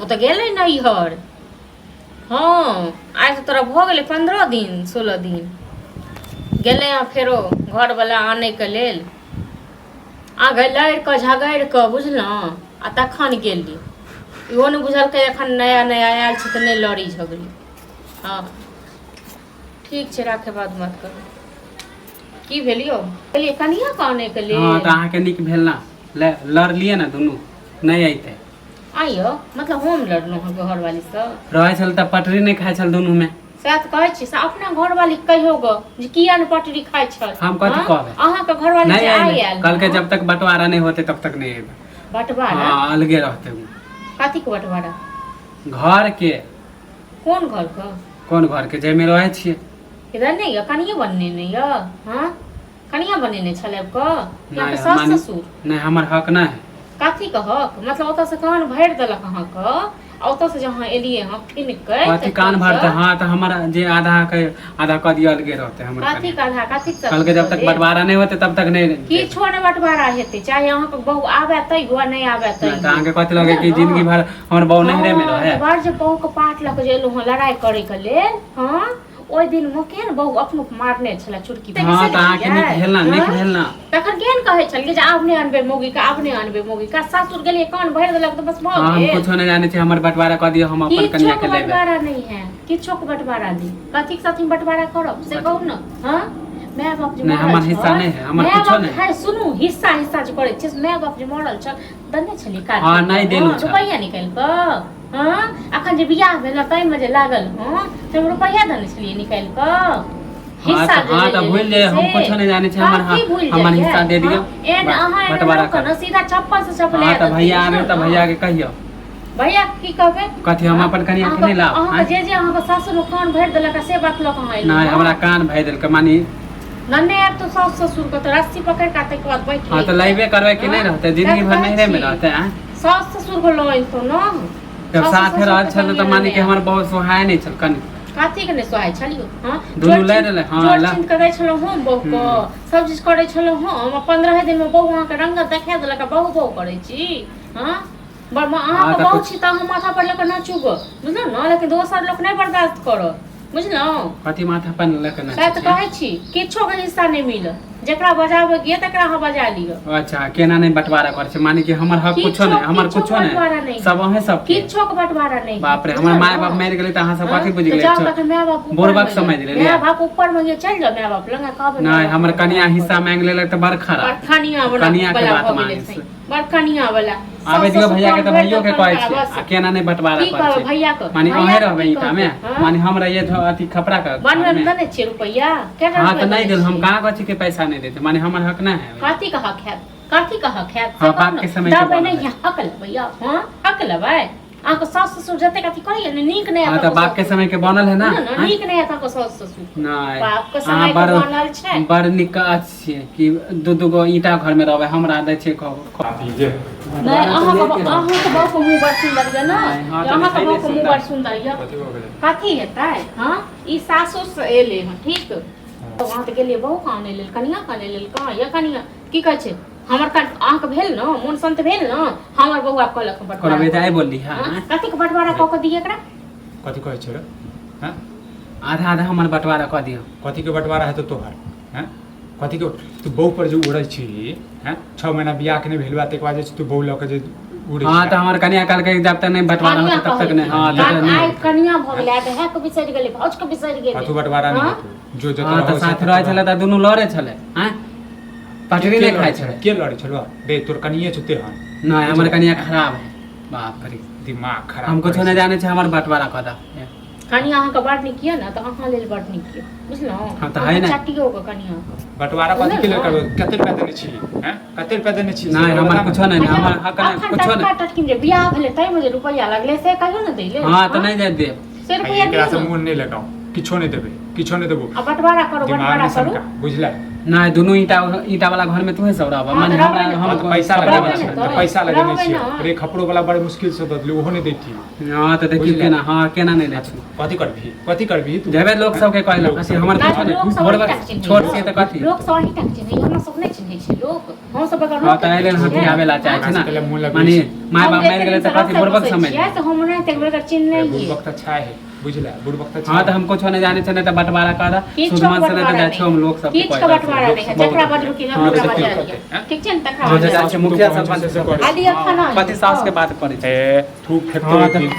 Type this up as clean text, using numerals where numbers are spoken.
ओ तऽ गेलै नैहर। हँ, आइ तऽ तोरा भऽ गेलै 15 दिन, 16 दिन। गेलै हँ फेरो घरवला आनैके लेल। आगे लड़ि कऽ झगड़ि कऽ, बुझलहुँ, आ तखन गेली। इहो नहि बुझलकै, एखन नया नया आयल छै तऽ नहि लड़ी झगड़ी। हँ, ठीक छै, राखे, बाद बात करू। की भेल यौ? कहलियै कनिया के आनैके हँ, लेल। तऽ अहाँके नीक भेल ने, लड़लियै ने दुनू, नहि अयतै। आइयो मतलब हम लड़लहुँ अहाँके घरवालीसँ? रहै छल तऽ पटरी नहि खाइ छल दुनूमे। सएह तऽ कहै छी से अपना घरवाली के कहियौ गऽ जे किया ने पटरी खाइ छल। हम कथी हँ? कहबै? अहाँके घरवाली नहि जे आइ अयलै। आयल। कहलकै जब तक बंटवारा नहि होतै तब तक नहि अयबै। बँटवारा? हँ, अलगे रहतै ओ। कथी के बँटवारा? घर के। कोन घर के? कोन घर के? जाहिमे रहै छियै। इधर नहि यऽ? कनिये बनेने यऽ? हँ, कनिया बनेने छलै कऽ कि अहाँके नहि, सास ससुर? नहि, हमर हक नहि है। कथी के हक? मतलब ओतऽ से कान भरि देलक अहाँके, आ ओतऽ से जे अहाँ एलियै हँ फिन के। कथी कान भरते? हँ, तऽ हमर जे आधा के आधा कऽ दिअ, अलगे रहते हमर। कथी कनिया के आधा? कथी के? कहलकै जब तक बंटवारा नहि होते तब तक नहि देबै। किछो नहि बंटवारा हेतै, चाहे अहाँके बहू आबे तैयो आ नहि आबे नहि, तऽ तैयो। अहाँके कथी लगे कि जिंदगी भर हमर बहू नैहरे मे रहे? बड़ जे बहू के पाठ लऽ के जे एलहुँ हँ लड़ाइ करे के लेल, हँ, ओहि दिन मे केहन बहू अपनो के मारने छलै चुटकी। हँ, तऽ अहाँके नीक भेल ने, नीक भेल ने। तखन केहन कहै छलियै जे आब नहि अनबै मौगी के, आब नहि अनबै मौगी के। सासुर गेलियै, कान भरि देलक, तऽ बस भऽ हँ, हम गेल। कुछो नहि जानै छी, हमर बंटवारा कऽ दियौ, हम अपन किछो कनिया के के लेबै। बंटवारा नहि है, किछो के बंटवारा नहि। कथी के साथी बंटवारा करब से कहू ने। हँ, माय बाप जे नहि, मरल हमर हिस्सा छल, नहि है, हमर माय कुछो बाप नहि। है, सुनू, हिस्सा हिस्सा जे करै छियै, माय बाप जे मरल छल, देने छलियै काट? हँ, नहि देलहुँ छल। रुपैआ निकालि कऽ? हँ, अखन जे बियाह भेल ताहिमे जे लागल हँ, ताहिमे रुपैआ देने छलियै निकालि कऽ? हँ। हिस्सा तऽ जे हँ, तऽ लेने भूलि रहियै जाइए, हम से कुछो नहि जानै छी। हमर कथी भूलि हमर जाइए? हिस्सा दे दियौ। हँ, एहन बस, अहाँ एहन बंटवारा लोकके कर। ने सीधा चप्पल से चप्पल। हँ, तऽ भैया आबे तऽ भैया के कहियौ। भैया के की कहबै? कथी, हम अपन कनिया के नहि लाब? अहाँके आँय? जे जे अहाँके सासुर कान भरि देलक से बात लऽ कऽ अहाँ एलहुँ? नहि, हमरा कान भरि देलकै मानी। नन्ने आयब तऽ सासु ससुर के तऽ रस्सी पकड़ि कऽ ताहिके बाद बैठ। हँ, तऽ लैबे करबै कि नहि रहतै? जिंदगी भर नैहरे मे रहतै, आँय? सास ससुर के लऽ अबितहुँ ने। जब सासु साथे ससुर रहल के छल तऽ कनिया मानी कि नहि। हमर बहुत सोहाय नहि छल कनि। कथी के नहि सोहाय छलियो? हँ, दुनू लड़ि रहलै, हँ, जोड़ चिन्त कऽ दै छलहुँ हम बहू के, सब चीज करै छलहुँ हम, आ 15 दिन मे बहू अहाँके रंगत देखा देलक आ बहू बहू करै छी। हँ, बड़ अहाँके तऽ बहू छी तऽ अहाँ माथा पर लऽ कऽ नाचू गऽ, बुझलहुँ ने? लेकिन दोसर लोक नहि बर्दाश्त करत, बुझलहुँ? कथी माथा पर लऽ कऽ सएह तऽ नाचै? कहै छी, किछो के हिस्सा नहि मिलत। जेकरा बजाबै के तकरा अहाँ बजा लिअ। अच्छा, केना नहि बंटवारा करै छै? माने कि हमर हक कुछो किछो नहि, हमर किछो कुछो बंटवारा नहि? नहि। सब अहें सबके। किछो के बंटवारा नहि। बाप रे, हमर बुझलहुँ माय ने? बाप मरि गेलै तऽ अहाँ सब हँ? कथी बुझि तऽ गेलै? जाउ तखन माय बाप ऊपर बुड़बक मे समझ यऽ। लेलियै। माय बाप ऊपर मे यऽ, चलि जाउ माय बाप लग आ कहबै माय नहि, बाप हमर के कनिया बंटवारा हिस्सा करू। मांगि लेलक तऽ बड़ खराब। बड़ कनिया वाला कनिया के वाला बात भऽ गेलै मानै सही। से। बड़ कनिया वाला। आबे सास दियौ ससुर भैया के कान तऽ भरि भैयो के देलकनि कहै ओकरा छियै। बस। आ केना नहि बंटवारा की करै कहबै छै? भैया के? माने भैया अहें के रहबै की ईटा मे? कहबै? हँ? माने हम रहियै अथी खपरा के बनबै घर मे मे। देने छियै रुपैआ? केना हँ, रुपैआ तऽ नहि देने देल हम। छियै? कहाँ कहै छी कि पैसा नहि देते? माने हमर हक नहि है? कथी के हक हैत? कथी के हक हैत से हँ, कहू बाप ने। के समय के देबै बनल नहि है। हक लेबै यौ? हँ, हक लेबै? अहाँके सास ससुर जतेक अथी करैया ने, नीक नहि हँ, हैत तऽ अहाँके बाप के सास समय के बनल है ना? ससुर। ने, आँय? नीक नहि हैत अहाँके सास ससुर। नहि। बाप के अहाँ समय के बड़ बनल छै। बड़ नीक छियै कि दू दू गो ईंटा घर मे रहबै, हमरा दै छियै कहू। जे नहि, अहाँके अहाँके बहू के मुँह बड़ सुन्दर यऽ ने? नहि, हँ, तऽ अहाँके है बहू ने के मुँह सुन्दर। बड़ सुन्दर यऽ। कथी भऽ गेलै? कथी हेतै? हँ, ई सासुर से एलै हँ, ठीक? वहाँ तऽ गेलियै बहू के आनै लेल, कनिया के आनै लेल। कहाँ यऽ कनिया? की कहै छै हमर कन अहाँके भेल ने मोन शान्त भेल ने? हमर बौआ कहलक कोनो बंटवारा बेजाय बोलली है? हँ, कथी के बंटवारा कऽ के दियै एकरा? कथी कहै छै रे? हँ? आधा आधा हमर बंटवारा कऽ दियौ। कथी के बंटवारा हेतौ तोहर? हँ, कथी के? तू बहू पर जे उड़ै छी, हँ, 6 महीना बियाह के नहि भेलुआ, ताहिके बाद जे छै तू बहू लऽ के जे उड़ै हँ, छी। तऽ हमर कनिया कहलकै जब तक नहि बंटवारा कनिया होतै तब तक नहि, हँ, कहलकै। तब तक नहि। आइ कनिया भऽ गेलै, आइ तऽ है के बिसरि गेलै, भाउज के बिसरि गेलै। कथू बंटवारा नहि हँ? हेतौ, जो जतऽ हँ, तऽ रहौ साथ से रहै ततऽ छलै तऽ दुनू लड़ै छलै, आँय, पटरी के नहि खाइ लड़ै छलै। के लड़ै छलौ बे? तोर कनिए छौ तेहन। नहि, हमर कनिया खराब है, बाप रे। दिमाग खराब हम कुछो करै नहि छै। जानै छी, हमर बंटवारा कऽ दऽ। कनिया अहाँके बड़ नीक यऽ ने, तऽ अहाँ लेल बड़ नीक यऽ, बुझलहुँ? हँ, तऽ है ने। चटियो के कनिया के बंटवारा कथी के लेल करबै? कते रुपया देने छी? हैं, कते रुपया देने छी से नहि, हमर बता ने। कुछो नहि, हमर हक नहि। अखन कुछो टटका नहि। टटकी जे बियाह भेलै ताहिमे जे रुपैआ लगलै से कहियो ने दै ले। हँ, तऽ नहि जाय देब। से आ रुपैआ एकरा दियौ से ने। मुँह नहि लगाओ, किछो नहि देबै, किछो नहि देबो। आ बंटवारा करू। दिमाग बंटवारा नहि करू। सनका, बुझलै? नहि, दुनू ईंटा ईंटा वाला घर में तूहे सब रहब। हँ, माने तऽ हमरा रहबै ने। हम हँ, तऽ पैसा कपड़ा लगेने रहबै छियै ने। तऽ तऽ पैसा लगेने रहबै छियै ने। रे, खपड़ो वाला बड़ मुश्किल से दऽ देली, ओहो नहि दैती। हँ, तऽ देखियौ। बुझलै। केना, हँ, केना नहि दै छी? कथी करबही? कथी करबही तू? जेबै लोक सबके कहै लोक लए सबके। हमर नहि, कुछो लोक नहि सब बोलबै। अहींटा के छोट चिन्हैए। छियै तऽ कथी? लोक सब अहींटा के चिन्हैए, हमरा सब नहि चिन्हैए। रहै छै लोक। हम सब एकर हँ, तऽ एहि लेल हथियाबै ला चाहै छै हमरा सबके ने। लेल मोन लगै माने छै। माय बाप मरि गेलै तऽ कथी बुड़बक समझ छियै तऽ हम नहि तऽ एकर चिन्ह अरे नहि। बुड़बक तऽ छाय है, बुझले, बुड़बक तऽ हँ, छाय। तऽ हम कुछो नहि जानै छियै, नहि तऽ बँटवारा कर किछो सुधमान से, नहि तऽ बँटवारा जाइ छियै हम लोक सबके किछु कहि के दै बँटवारा छियै। नहि है, जकरा बजबू कि हँ, ओकरा तऽ बजा करतै, लिअ। हैं? ठीक छै ने? तकरा हँ, तऽ बजा जाइ छियै मुखिया सरपंच से से करै। आ लिअ खाना। पति सास के बात करै छै। ए, थूक फेकतो हँ, एक तऽ दिन।